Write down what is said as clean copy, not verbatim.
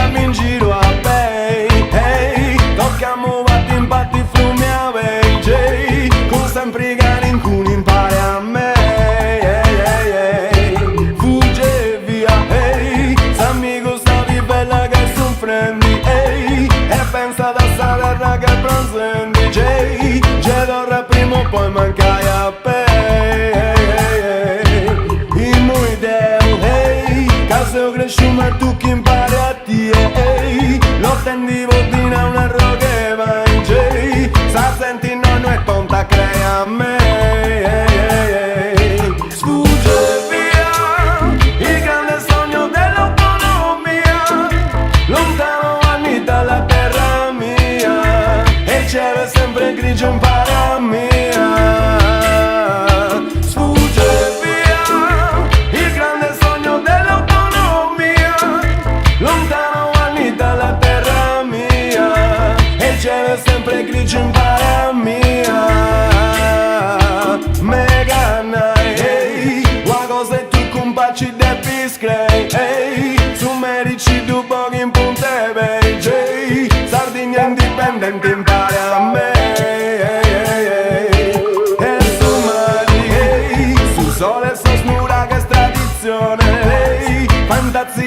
Andavi in giro a pei, ei Toccamu patti in patti frumi a pei, gei Cun sempri calincunu impari a mei, ei, ei, ei Fugge via, ei S'amigu sa bella che sunfrendi, ei E pensat a sa terra ch'est pranzendi, gei Gei torrat prima o poi mancai a pei, ei, ei, ei Immoi deu, ei Ca seu cresciu matucu impari a tie, ei Lotendi po dinai un'arrogh'e pani, gei Sa zenti no no est tonta, crei a mei, ei, ei, ei Sfugge via il grande sogno dell'autonomia Lontano anni dalla terra mia E il cielo è sempre grigio impari a mia Sfugge via il grande sogno dell'autonomia Lontano anni dalla terra mia E il cielo è sempre grigio impari a mia Mega ei Una cosa e tu cumpaci depis crei ei Su merici ddu boghi in punt'e pei gei Sardigna indipendenti impari a mei ei ei ei E su mari ei Su sole sos nuraghes tradizione ei Fantasia.